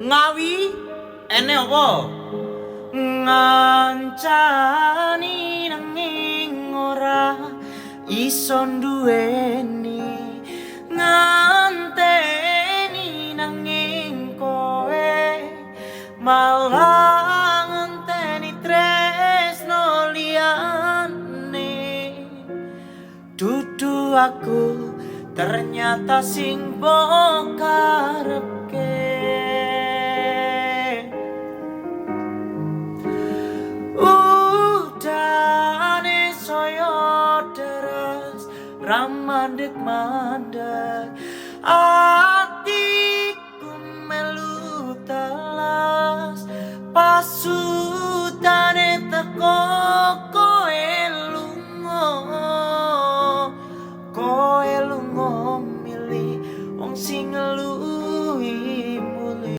Ngawi ene apa? Ngancani nanging ora iso nduweni, nganteni nanging kowe malah ngenteni tresno liyane. Dudu aku ternyata sing mbok karepke. Udane saya deres ra mandek-mandek, atiku melu telas pasutane teko.